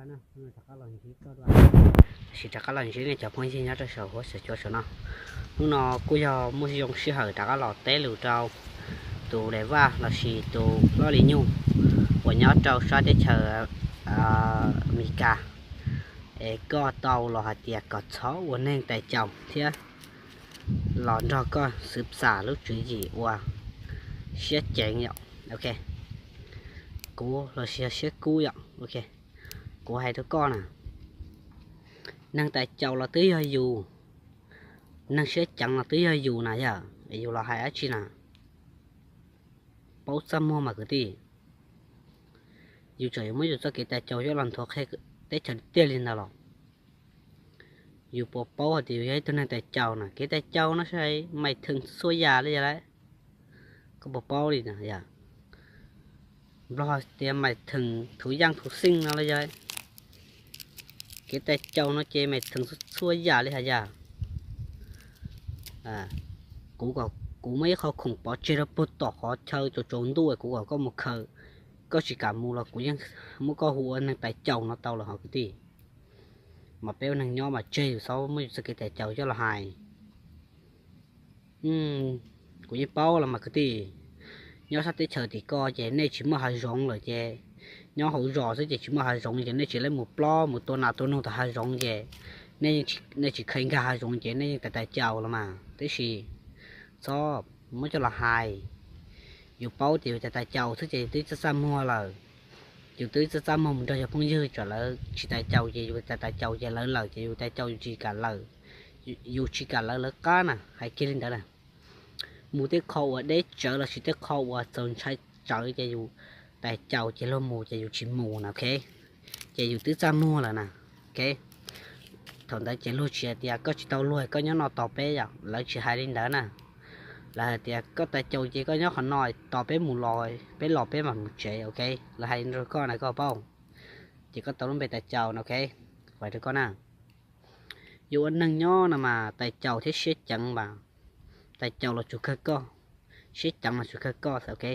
Rov qab los ntsib koj dua, tab sis rov qab los ntsib nej cov phooj ywg nyob rau saum huab saum cua saum no. Hnub no kuj yog muaj zoo sij hawm rov qab los teb lus rau tus Lis Vaj lossis tus Hlob Lis Nyug uas nyob rau sab teb chaws Amelikas, es koj tau los hais tias kom txhob ua neeg tais caus thiab los nrog koj xwv xam lub tswv yim ua siab ceev yom. Ok, kuv los sis yog siab kub yom. Ok, kuv hais rau koj na, neeg tais caus los twb yog yus, neeg siab ceev los twb yog yus na yom, es yus los hais dab tsi na? Paub txaj muag mas kwv tij. Yus tseem yuav muab yus txoj kev tais caus coj los nthuav qhia teb chaws tiag li ntawd los? Yus puas paub hais tias yus yog ib tug neeg tais caus na? Kev tais caus no saib mais theem txhua yam li yog lawm. Koj puas paub li na yom? Nplog tias mais theem thuv yaaj thuv xeej no li yog lawm. Kev tais caus no ces mais theem txhua yam li hais yam. Kuv, kuv muaj ib qho khoom pov tseg rau puag tom qhov chaw tsaus tsaus ntuj kuv kom koj mus khaws, koj tsis kam mus los kuv yeej muab koj hu ua neeg tais caus no tau lawm hos kwv tij. Mas peb ua neeg nyob mas tseg yus txhob muab yus txoj kev tais caus coj los hais. Kuv yeej paub los mas kwv tij, nyob sab teb chaws tim ko ces nej tsis muaj hav zoov lawm ces, nyob hauv zos xwb ces tsis muaj hav zoov ces nej tsis lawv mus plob mus tua nas tua noog tom hav zoov ces, nej tsis kheev nkag hav zoov ces nej yeej tais tais caus los mas. Tab sis txhob muab coj los hais. Yus paub tias yus tais tais caus xwb ces yus twb txaj txaj muag lawm. Yus twb txaj txaj muag mus nrog yus phooj ywg, tsam lawv tsis tais caus ces yus tais tais caus ces lawv lawm ces yus tais caus yus tsis kam lawv, yus tsis kam lawv lawv qab na, hais kiag li ntawd na. Mus tej qho uas deb tsawv lossis tej qho uas txaus ntshai tsawv ces yus tais caus ces luag mus ces yus tsis mus na, ok. Ces yus twb txaj muag lawm na, ok. Thaum ntawd ces luag tsis hais tias koj tsis tau luag, koj nyob no tos peb yom, lawv tsis hais li ntawd na. Lawv hais tias koj tais caus ces koj nyob qhov no tos peb mus los, peb los peb mam mus tsev, ok. Lawv hais li rau koj na koj paub, ces koj tau lub npe tais caus na, ok. Kuv hais rau koj na, yus ua neeg nyob no mas tais caus thiab siab ceev mas, tais caus los tsuas kawg koj, siab ceev los tsuas kawg koj, ok.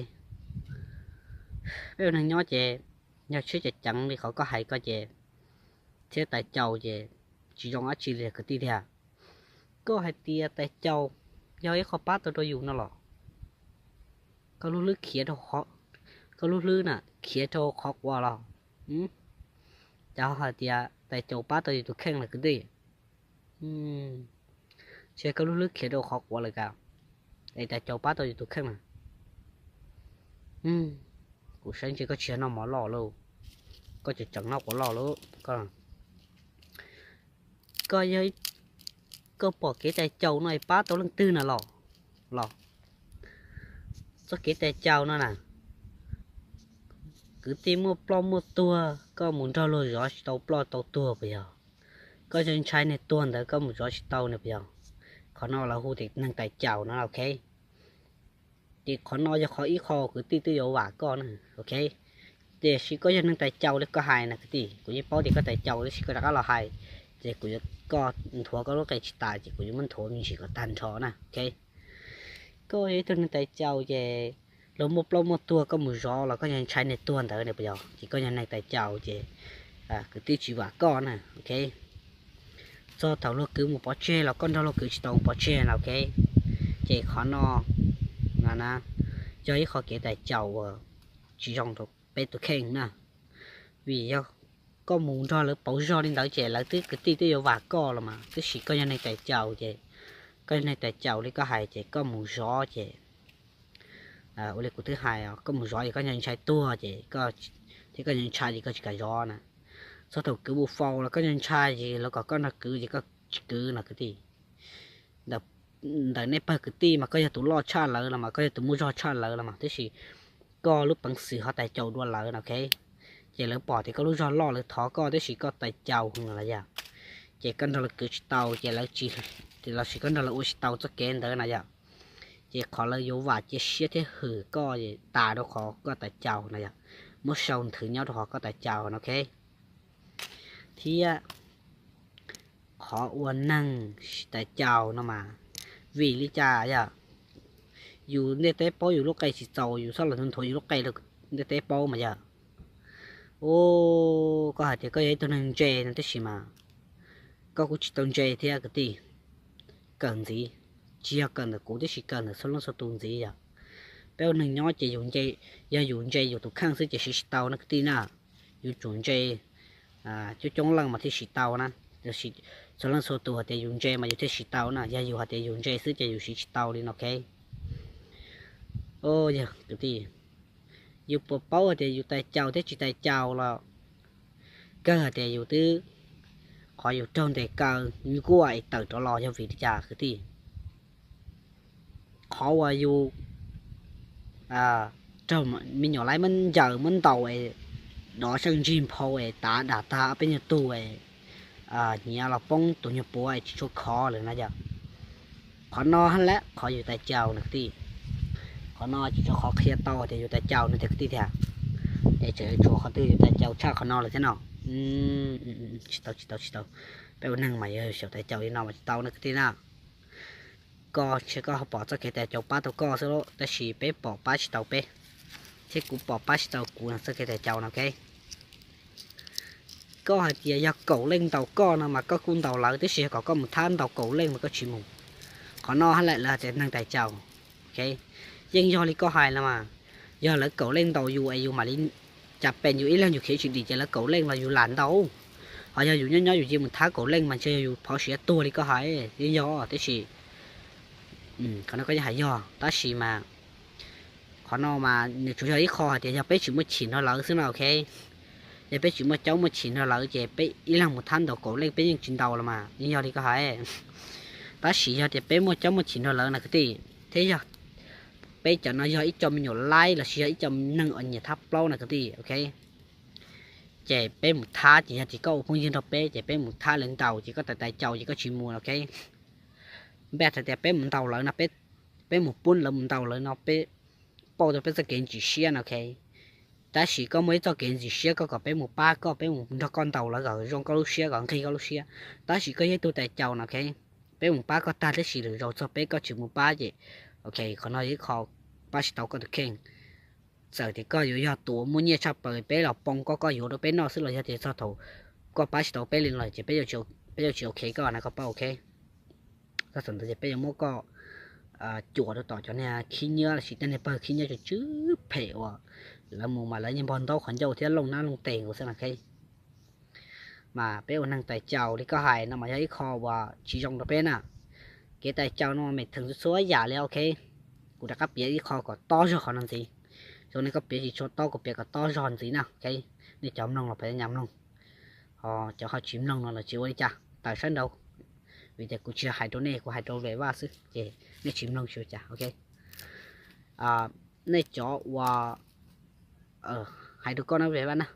Peb ua neeg nyob ces yog siab ceev ceev li qhov koj hais ko ces, thiab tais caus ces tsis zoo dab tsi li kwv tij tiag. Koj hais tias tais caus yog ib qho pab tau rau yus no los, koj lub hlwb khiav rau, koj lub hlwb na khiav rau qhov quav los, cas ho hais tias tais caus pab tau yus tus kheej lawm kwv tij? Ntshe koj lub hlwb khiav rau qhov quav lawm cas, es tais caus pab tau yus tus kheej na. Kuv saib ntshe koj tsis yog noj mov loj lauj, koj tseem tseem noj quav loj lauj. Koj yog, koj pom kev tais caus no es pab tau leej twg na los? Los txoj kev tais caus no na, kwv tij muaj ploj muaj tuag koj mus nrog luag zov tsis tau ploj tau tuag puas yog? Koj ntshai ntshai niag tuag ntawd koj mus zov tsis tau ne puas yog? Qhov no lawv hu tias neeg tais caus no, ok. Ces qhov no yog qhov ib qho kwv tij twb yuav vam koj na, ok. Tiam sis koj yog neeg tais caus li koj hais na kwv tij, kuv yeej paub tias koj tais caus tab sis koj rov qab los hais, ces kuv yuav, koj nthuav koj lub qe tsis tas ces kuv yuav muab nthuav me ntsis kom tag nrho na, ok. Koj yog ib tug neeg tais caus ces luag muaj ploj muaj tuag koj mus zov los koj yog ntshai niag tuag ntawd ne puas yog? Ces koj yog neeg tais caus ces kwv tij tsis vam koj na, ok. Txog thaum luag kwv mus pov tseg los koj nrog luag kwv tsis tau mus pov tseg na, ok. Ces qhov no na, yog ib qho kev tais caus uas tsis zoo rau peb tus kheej na. Vim yog koj mus nrog lawv pauv zog li ntawd ces lawv twb, kwv tij twb yuav vam koj los mas, tab sis koj yog neeg tais caus ces, koj yog neeg tais caus li koj hais ces koj mus zov ces, ua li kuv twb hais, koj mus zov ces koj ntshai tuag ces, thiab koj ntshai ces koj tsis kam zov na. Txog thaum kwv mus faus los koj ntshai ces lawv kom koj nrog kwv ces koj tsis kwv no kwv tij. Ntawm nej pawg kwv tij mas koj yog tus loj tshaj lawv los mas, koj yog tus muaj zog tshaj lawv los mas, tab sis koj lub peev xwm ho tais caus dua lawv na, ok. Ces lawv pom tias koj lub zog loj lawv thov koj tab sis koj tais caus no los yog, ces koj nrog lawv kwv tsis tau ces lawv, lossis koj nrog lawv ua tsis tau txoj kev ntawd na yom. Ces qhov lawv yuav vam cia siab thiab hwm koj tas rau qhov koj tais caus na yom, muab sau nthwv nyob rau qhov koj tais caus no, ok. Thiab qhov ua neeg tais caus no mas, vim li cas yom? Yus ntiaj teb paub yus lub qe tsis txaus yus txhob los nthuav yus lub qe rau ntiaj teb paub mas yom. Ub, koj hais tias koj yog ib tug neeg ntse no tab sis mas koj kuj tsis tau ntse thiab kwv tij. Kawm ntxiv, tsis yog kawm ntawm kuv tab sis kawm ntawm txhua leej txhua tus ntxiv yog peb ua neeg nyob ces yog yus ntse yus tus kheej xwb ces siv tsis tau na kwv tij na. Yus tsum ntse coob coob leej mas thiaj siv tau na. Txhua leej txhua tus hais tias yus ntse mas yus thiaj siv tau na, yog yus hais tias yus ntse xwb ces yus siv tsis tau li no, ok. Yog kwv tij, yus puas paub hais tias yus tais caus thiab tsis tais caus los kawg hais tias yus twb, qhov yus raug ntes kaw nkuaj es tawm rov los yog vim li cas kwv tij? Qhov uas yus raug me nyuam laib muab ncaws muab ntaus es dov seej ntsig nphau es tav dam tag ob peb nyuag tug es nyiav los poob tus nyuag puav es tsis tshua khov lawm na yog. Qhov no hab lab qhov yus tais caus na kwv tij. Qhov no tsis tshua qhov qhia tau tias yus tais caus no tiag kwv tij tiag. Es tseem tshuav qhov twg yus tais caus tshaj qhov no lawm thiab no? Tsis tau, tsis tau, tsis tau. Peb ua neeg mas yog xyaum tais caus li no mas tsis tau na kwv tij na. Koj ntshe koj ho pom txoj kev tais caus pab tau koj xwb lauj, tab sis peb pom pab tsis tau peb, thiab kuv pom pab tsis tau kuv txoj kev tais caus no, ok. Koj hais tias yog kaum leej ntaus koj no mas koj kuj ntaus lawv, tab sis yog kom koj mus thab ntaus kaum leej mas koj tsis mus. Qhov no hab lab lawv hais tias neeg tais caus, ok. Yeej yog li koj hais no mas, yog lawv kaum leej ntaus yus es yus mam li cas pes yus ib leeg yus khiav tsis dim ces lawv kaum leej los yus lam ntaus. Ho yog yus nyob nyob yus cia mus thab kaum leej mas ntshe yog yus phov siav tuag li koj hais, yeej yog, tab sis qhov no koj yeej hais yog, tab sis mas qhov no mas nws tsuas yog ib qho hais tias yog peb tsis muaj chim nrog lawv xwb no, ok. Yog peb tsis muaj caub muaj chim nrog lawv ces peb ib leeg mus thab ntaus kaum leej peb yeej tsis ntaus los mas yeej yog li koj hais. Tab sis yog tias peb muaj caub muaj chim nrog lawv na kwv tij, thiab yog peb cov no yog ib co me nyuam laib lossis yog ib co neeg uas nyiam thab plaub na kwv tij, ok. Ces peb mus thab ces yog tias koj ua phooj ywg nrog peb ces peb mus thab lawv ntaus ces koj tais tais caus ces koj tsis mus, ok. Npaj hais tias peb mus ntaus lawv no, peb mus pub lawv mus ntaus lawv no peb pauj tau peb txoj kev ntxim siab no, ok. Tab sis koj muaj ib txoj kev ntxim siab koj kom peb mus pab koj, peb mus nrog koj ntaus lawv kom zoo koj lub siab, kom nqig koj lub siab. Tab sis koj yog ib tug tais caus no, ok. Peb mus pab koj tag tab sis lwm zaus txog peb koj tsis mus pab ces, ok, qhov no yog ib qho pab tsis tau koj tus kheej. Txawm tias koj yuav yog tus uas muaj nyiaj tshaj plaws peb los poo koj, koj yuav rau peb noj xwb los yog tias txog thaum koj pab tsis tau peb li no ces peb yuav tsis ok koj na, koj paub, ok. Txog thaum ntawd ces peb yuav muab koj cuam rau tom cov niag khib nyiab lossis tej niag pawg khib nyiab tsw tsw phem uas lawv mus mas lawv yeej npog ntaub qhov ncauj thiab looj nab looj tes nkaus xwb na, ok. Mas peb ua neeg tais caus li koj hais no mas yog ib qho uas tsis zoo rau peb na. Kev tais caus no mas meem theem txhua txhua yam li, ok. Kuv rov qab piav ib qho kom tob zog qhov no ntxiv. Zoo li koj piav tsis tshua tob, kuv piav kom tob zog ntxiv na, ok. Nej cov mloog los pab nyam mloog, ho cov ho tsis mloog no los tsis ua li cas, tawm sab nraud. Vim tias kuv tsis hais rau nej, kuv hais rau Vam Vaj xwb ces nej tsis mloog tsis ua cas, ok. Nej cov uas, hais rau koj na Vam Vaj na,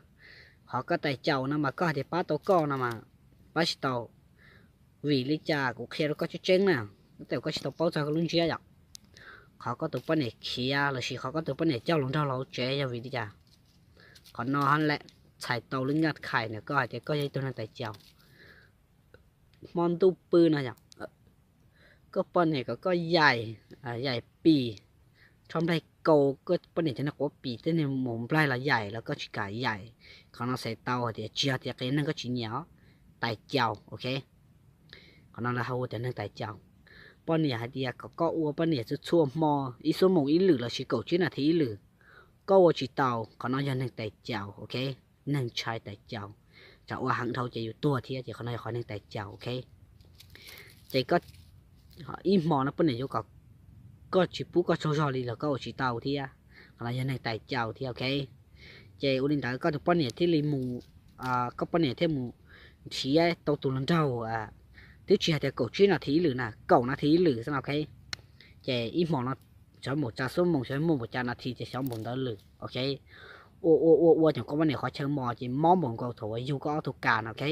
qhov koj tais caus no mas koj hais tias pab tau koj no mas pab tsis tau. Vim li cas kuv qhia rau koj tseeb tseeb na, tej zaum koj tsis tau paub txog koj lub ntsiab yom. Qhov koj tus poj niam khiav lossis qhov koj tus poj niam coj los nrog los hauv tsev yog vim li cas? Qhov no hab lab txhais tau lub nyaj khais ntawm koj hais tias koj yog ib tug neeg tais caus. Hmo ntuj pw no yom, koj poj niam kom koj yaim, yaim pim, rho nplaig kaus, koj poj niam cov niag quav pim tej niag mus nplaig los yaim los koj tsis kam yaim. Qhov no txhais tau hais tias tsis yog tias qias neeg, koj tsis nyiam os, tais caus, ok. Qhov no lawv hu tias neeg tais caus. Poj niam hais tias kom koj ua poj niam txhua txhua hmo ib xuab moos ib lwm lossis kaum tsib nas this ib lwm, koj ua tsis tau, qhov no yog neeg tais caus, ok. Neeg ntshai tais caus, tsam ua heev dhau ces yus tuag thiab, ces qhov no yog qhov neeg tais caus, ok. Ces ib hmo no poj niam yuav kom koj tsis pub koj tsaug zog li los koj ua tsis tau thiab, qhov no yog neeg tais caus thiab, ok. Ces ua li ntawd koj tus poj niam thiaj li mus, koj poj niam thiaj mus nrhiav tau tus hluas nraug, twb tsis hais tias kaum tsib nas this ib lwm na, kaum nas this ib lwm xwb no, ok. Ces ib hmo no xyov npaum cas xuab moos, xyov muaj npaum cas nas this ces xyov npaum ntawd lwm, ok. Ua ua ua ua tseem koj poj niam qhov chaw mos ces mob npaum nkaus thaum uas yug koj ob tug kas no, ok.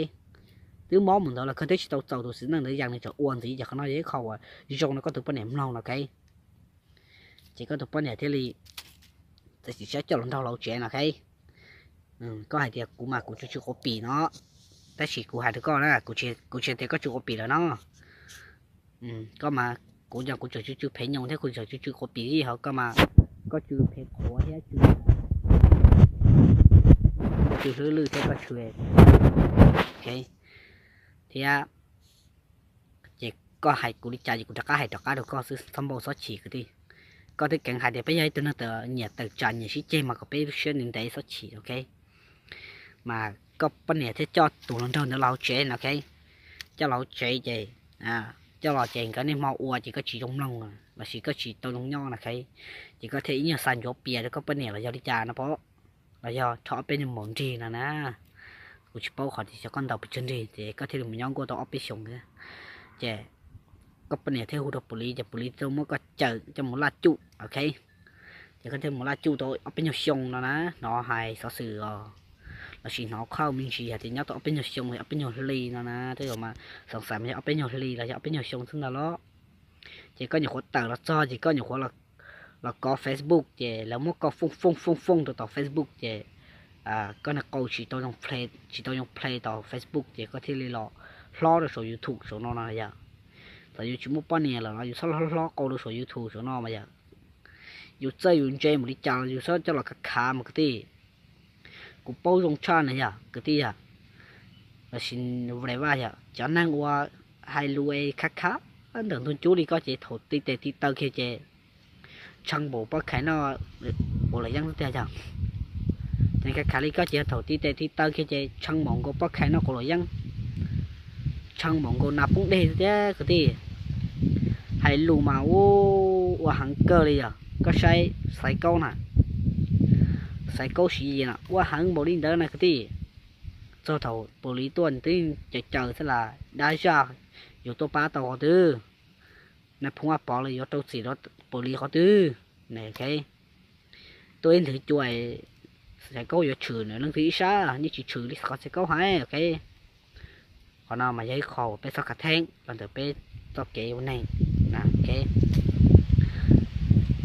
Twb mob mus ntawd los koj twb tsis tau txaus tus txiv neej ntawd yeej, nws tseem ua ntxiv, ces qhov no yog ib qho uas zoo rau koj tus poj niam mloog no, ok. Ces koj tus poj niam thiaj li txiav txim siab coj los nrog los tsev no, ok. Koj hais tias kuv mas kuv tsw tsw quav pim no, tab sis kuv hais rau koj na, kuv tsis tias koj tsw quav pim lawm no. Koj mas, kuv yog kuv tseem tsw tsw phev nyoos thiab kuv tseem tsw tsw quav pim li, ho koj mas koj tsw phev qhuav thiab tsw tw hlwb lwj thiab koj tshwm. Ok, thiab ces koj hais kuv li cas ces kuv rov qab hais rov qab rau koj xwb, txhob npau txhob chim kwv tij. Koj twb keev hais tias peb yog ib tug neeg nyiam tawm tsam nyiam sib ceg mas kom peb lub siab ntev ntev txhob chim, ok. Mas koj poj niam thiaj coj tus hluas nraug ntawd los hauv tsev no, ok. Coj los hauv tsev ces, coj los ces nkawd niaj hmo ua ces koj tsis zoo mloog lossis koj tsis tau zoo nyob no, ok. Ces koj thiaj ib nyuag xa ncuav pias rau koj poj niam los yog li cas no pom, los yog rho ob peb nyuag maum nrig no na. Kuv tsis paub qhov tias xyov koj ntaus pes tsawg nrig ces koj thiaj li mus nyob nkuaj tau ob peb xyoos thiab. Ces koj poj niam thiaj hu rau pus lis ces pus lis thiaj muab koj cawm coj mus laj cuj, ok. Ces koj thiaj mus laj cuj tau ob peb nyuag xyoo no na, hnov hais xov xwm os, lossis hnov qhauj me ntsis hais tias nyob tau ob peb nyuag xyoo los ob peb nyuag hli no na, tej zaum mas xoom xaim mas yog ob peb nyuag hli los yog ob peb nyuag xyoo xwb ntag los. Ces koj nyuam qhuav tawm los txog ces koj nyuam qhuav los kov Facebook ces lawv muab koj fooj fooj fooj fooj rau tom Facebook ces koj niag qau tsis tau zoo play, tsis tau zoo play tom Facebook ces koj thiaj li los hlob rau saum YouTube saum no no yom. Txawm yus tsis muaj poj niam lawm los yus txhob hlob hlob qau rau saum YouTube saum no mas yom. Yus txawj yus ntse mus li cas los yus txhob coj los khav khav mas kwv tij. Kuv paub zoo tshaj na yom kwv tij yom, lossis Vaj yom, cov neeg uas hais lus es khav khav ntawm ntug cub li koj ces thaum ti tes ti taw kiag ces tshee npaum pob khais noj quav luam yeeb xwb tiag yog. Ces khav khav li koj ces thaum ti tes ti taw kiag ces tshee npaum nkaus pob khais noj quav luam yeeb, tshee npaum nkaus nas poob dej xwb tiag kwv tij. Hais lus mas ua heev kawg li yog koj saib Xaiv Kaub na, Xaiv Kaub Siv Yis na ua heev npaum li ntawd na kwv tij. Txog thaum pus lis tuaj nws twb caws caws xwb las dab zaj yuav tuaj pab tau qhov twg, nais phoo Vaj Pov los yuav rau txim rau pus lis qhov twg. Tuaj ib nthwv cua, Xaiv Kaub yuav tshwm nws leej twg ib sab, yeej tsis tshwm li qhov Xaiv Kaub hais, ok. Qhov no mas yog ib qho uas peb txhob khav theeb los ntawm peb txoj kev ua neeg, ok.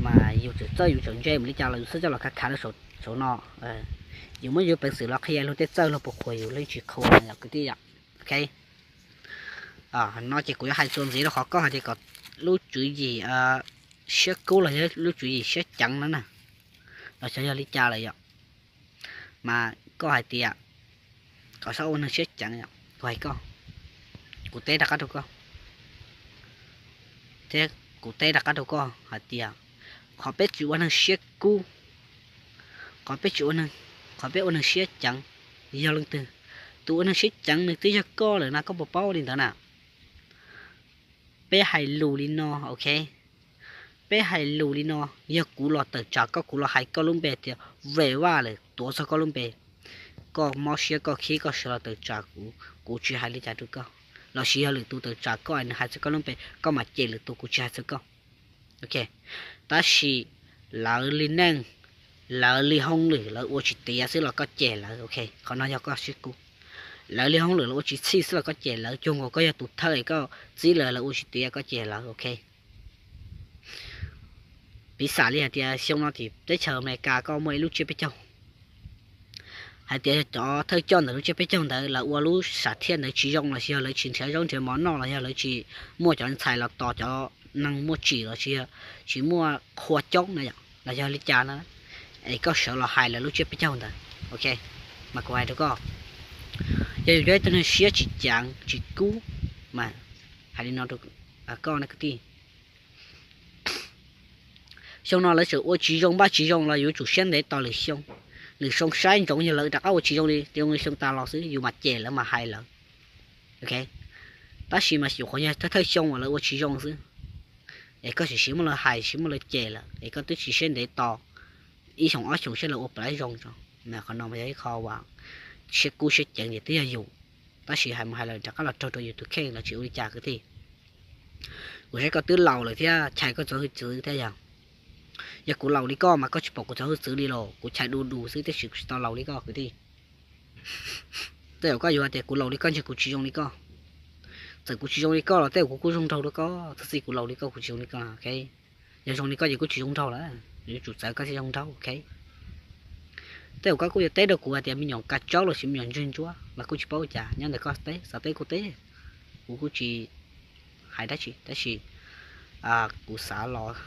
Mas yus txawm txawj yus txawm ntse mus li cas los yus txhob coj los khav khav rau saum no. Yus muab yus peev xwm los qhia luag tej txawj luag puas qhuas yus, luag yeej tsis qhuas yom kwv tij yom, ok. No ces kuv yuav hais txuas ntxiv rau qhov koj hais tias kom lub tswv yim siab kub los yog lub tswv yim siab ceev no na, los xyov yog li cas lawm yom. Mas koj hais tias kom txhob ua neeg siab ceev, kuv hais koj, kuv teb rov qab rau koj, thiab kuv teb rov qab rau koj hais tias qhov peb tsis ua neeg siab kub, qhov peb tsis ua neeg, qhov peb ua neeg siab ceev yog leej twg? Tus ua neeg siab ceev nws twb yog koj lawm na, koj puas paub li ntawd na? Peb hais lus li no, ok, peb hais lus li no, yog kuv los tawm tsam koj, kuv los hais koj lub npe tias Vaj Vaj lawm, tuav txog koj lub npe, koj mob siab koj khib koj sawv los tawm tsam kuv, kuv tsis hais li cas rau koj. Lossis yog lwm tus tawm tsam koj es nws hais txog koj lub npe koj mam cem lwm tus, kuv tsis hais txog koj, ok. Tab sis lawv li neej, lawv li hauj lwm lawv ua tsis tiav xwb los koj cem lawv, ok, qhov no yog koj siab kub. Lawv li hauj lwm lawv ua tsis txhij xwb los koj cem lawv, cuag nkaus koj yog tus thawj es koj txib lawv, lawv ua tsis tiav koj cem lawv, ok. Piv xam li hais tias xyoo no tim teb chaws Amelikas koj muaj ib lub tsiab peb caug, hais tias cov thawj coj ntawm lub tsiab peb caug ntawd lawv ua lub sam thiaj ntawd tsis zoo lossis yog lawv tsis nrhiav zaub nrhiav mov noj los yog lawv tsis muaj cov ntxhais los tos cov neeg muaj tsim lossis yog tsis muaj qhua coob na yom, los yog li cas na, es koj sawv los hais lawv lub tsiab peb caug ntawd, ok. Mas kuv hais rau koj, yog yus yog ib tug neeg siab tsis ceev tsis kub, mas hais li no rau koj na kwv tij. Xyoo no lawv tseem ua tsis zoo npaj tsis zoo los yuav tsum siab ntev tos lwm xyoo. Lwm xyoo saib ntsoov yog lawv rov qab ua tsis zoo li, zoo li xyoo tas los xwb yus mam cem lawv mam hais lawv, ok. Tab sis mas xyum qhov yog thawj thawj xyoo uas lawv ua tsis zoo xwb, es koj sim siv muab lawv hais siv muab lawv cem lawm es koj twb tsis siab ntev tos ib xyoos ob xyoos saib lawv ua puas zoo tso. Qhov no mas yog ib qho uas siab kub siab ceev ces twb yog yus, tab sis hais mus hais los rov qab los raug rau yus tus kheej los tsis ua li cas kwv tij. Kuv saib koj twb laus lawm thiab chais koj cov hwj txwv thiab yog. Yog kuv laus li koj mas koj tsis pom kuv cov hwj txwv li los kuv chais du du xwb tiam sis kuv tsis tau laus li koj kwv tij. Tej zaum koj yuav hais tias kuv laus li koj ntshe kuv tsis zoo li koj. Txawm kuv tsis zoo li koj los tej zaum kuv kuj zoo nraug dua koj, txawm txij kuv laus li koj kuv tsis zoo li koj, ok. Yog zoo li koj ces kuj tsis zoo nraug lawm, yuav tsum txawv koj thiaj zoo nraug, ok. Tej zaum koj kuj yuav teb rau kuv hais tias me nyuam kav tsaub lossis me nyuam ntswg ntsuab los kuj tsis paub cas, nyob ntawm koj teb, xav teb kuj teb, kuv kuj tsis hais dab tsi, tab sis kuv xav los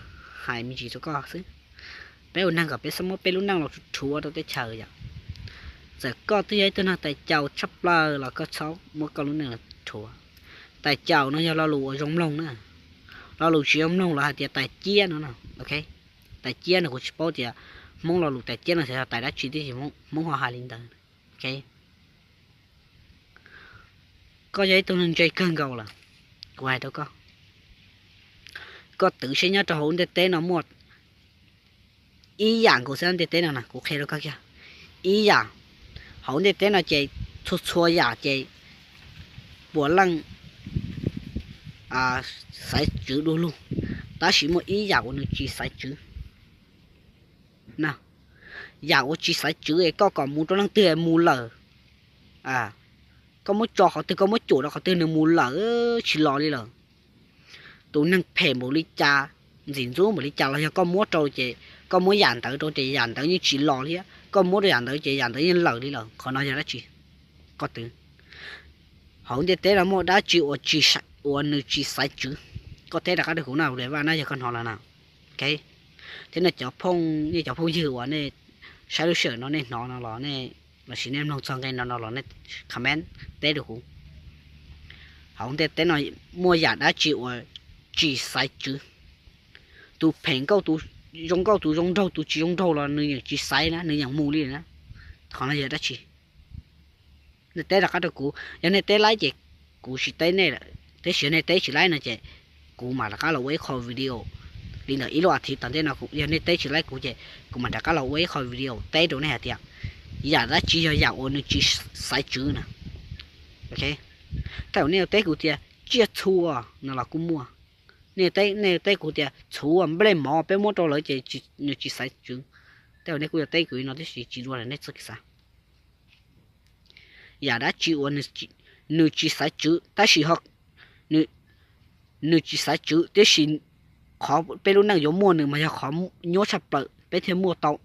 hais me ntsis rau koj xwb. Peb ua neeg kom peb xav muab peb lub neej los rhuav rau teb chaws yom. Txawm koj twb yog ib tug neeg tais caus tshaj plaws los koj txhob muab koj lub neej los rhuav. Tais caus no yog lo lus uas zoo mloog na. Lo lus tsis zoo mloog los hais tias tais ciab no, ok. Tais ciab no kuv tsis paub tias Hmoob lo lus tais ciab no xyov yog tais dab tsi, tiam sis Hmoob ho hais li ntawd. Koj yog ib tug neeg ntse kawg nkaus lawm, kuv hais rau koj, koj twv seb nyob rau hauv ntiaj teb no muaj ib yam nkaus xwb, ntiaj teb no na kuv qhia rau koj kiag, ib yam. Hauv ntiaj teb no ces txhua txhua yam ces puav leej xaiv tswv du lug, tab sis muaj ib yam uas nws tsis xaiv tswv. Yam uas tsis xaiv tswv es koj kom mus rau leej twg mus lawm, koj muab tso qhov twg, koj muab cuam rau qhov twg nws mus lawm, tsis los li lawm. Tus neeg phem npaum li cas, ntxim ntxub npaum li cas los yog koj muab rau ces, koj muab yam ntawd rau ces yam ntawd yeej tsis los thiab, koj muab rau yam ntawd ces yam ntawd yeej lawm li lawm. Qhov no yog dab tsi? Koj twv. Hauv ntiaj teb no muaj dab tsi uas nws tsis xaiv tswv? Koj teb rov qab rau kuv na, Vaj na, yog koj hnov lawm na. Thiab nej cov phooj, nej cov phooj ywg uas nej saib lub sij hawm no nej hnov no los nej, los sis nej mloog txog nqe no no los nej comment teb rau kuv. Hauv ntiaj teb no muaj yam dab tsi uas tsis xaiv tswv? Tus phem nkauj, tus zoo nkauj, tus zoo nraug, tus tsis zoo nraug los nws yeej tsis xaiv na, nws yeej mus li na. Qhov no yog dab tsi? Nej teb rov qab rau kuv, yog nej teb laib ces kuv tsis teb nej lawm, tab sis yog nej teb tsis laib no ces kuv mam rov qab los ua ib qho video li ntawm ib lub as thiv tom ntej no, yog nej teb tsis laib kuv ces kuv mam rov qab los ua ib qho video teb rau nej hais tias yam dab tsi yog yam uas nws tsis xaiv tswv na. Tej zaum nej yuav teb kuv tias tsiaj txhu no los kuj muaj. Nej, nej teb kuv tias txhuv nplej mov peb muab rau lawv ces nws tsis xaiv tswv. Tej zaum nej kuj yuav teb kuv li no tiam sis tsis dua lawm, nej txoj kev xav. Yam dab tsi uas nws tsis xaiv tswv tab sis nws tsis xaiv tswv tiam sis qhov peb lub neej yuav muaj nws mas yog qhov nyuaj tshaj plaws peb thiaj muaj tau,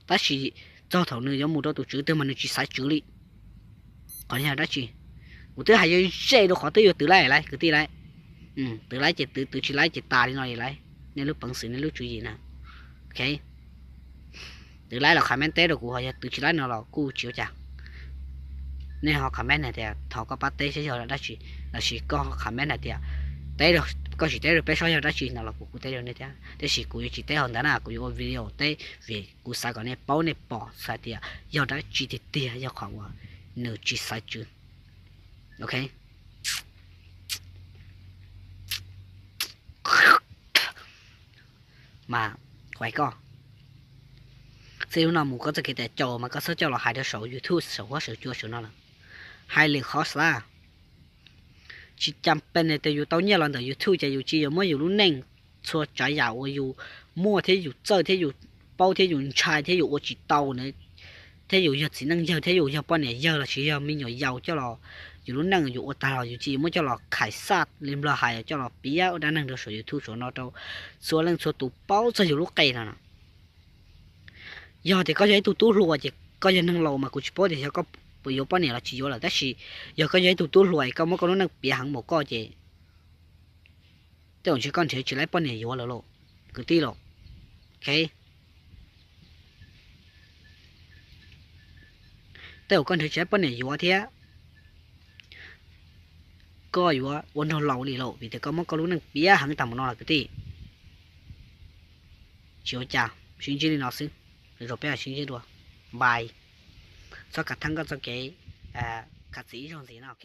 tab sis txog thaum nws yuav mus rau tus tswv twg mas nws tsis xaiv tswv li. Qhov no yog dab tsi? Kuv twb hais ze ze rau qhov twb yuav twv laib lawm kwv tij lauj. Twv laib ces twv, twv tsis laib ces tas li no li lauj. Nej lub peev xwm, nej lub tswv yim na. Ok, twv laib los comment teb rau kuv, ho yog twv tsis laib no los kuj tsis ua cas. Nej ho comment hais tias thov koj pab teb saib yog dab tsi, los sis koj comment hais tias teb, koj sim teb rau peb saib yog dab tsi no los kuv kuj teb rau nej thiab, tiam sis kuv yuav tsis teb hauv ntawd na, kuv yuav ua video teb vim kuv xav kom nej paub nej pom hais tias yog dab tsi tiag tiag yog qhov uas nws tsis xaiv tswv. Ok, mas kuv hais koj, txij hnub no mus koj txoj kev tais caus mas koj txhob coj los hais rau saum YouTube saum huab saum cua saum no lawm. Hais lwm qhov xav, tsis cas pes tias yus tau nyiaj los ntawm YouTube ces yus tsis yog muab yus lub neej, txhua tsav yam uas yus muaj thiab yus txawj thiab yus paub thiab yus ntshai thiab yus ua tsis tau na, thiab yus yog txiv neej yawg thiab yus yog poj niam yawg los sis yog me nyuam yaus coj los, yus lub neej yus ua tag los yus tsis muab coj los khais xaj li nplog hais coj los piav ua dab neeg rau saum YouTube saum no rau txhua leej txhua tus paub txog yus lub qe no. Yog tias koj yog ib tug tub hluas ces koj yog neeg laus mas kuv tsis paub tias xyov koj puas yuav poj niam los tsis yuav lawm, tab sis yog koj yog ib tug tub hluas es koj muab koj lub neej piav heev npaum koj ces tej zaum ntshe koj nrhiav tsis laib poj niam yuav lawm lauj, kwv tij lauj. Ok, tej zaum koj nrhiav tsis laib poj niam yuav thiab koj yuav ua nraug laus li lauj, vim tias koj muab koj lub neej piav heev tag mus no lawm kwv tij. Tsis ua cas, sib ntsib li no xwb, lwm zaus peb mam sib ntsib dua. Bye. Txhob khav theeb koj txoj kev khav txiv ib zaug ntxiv no, ok.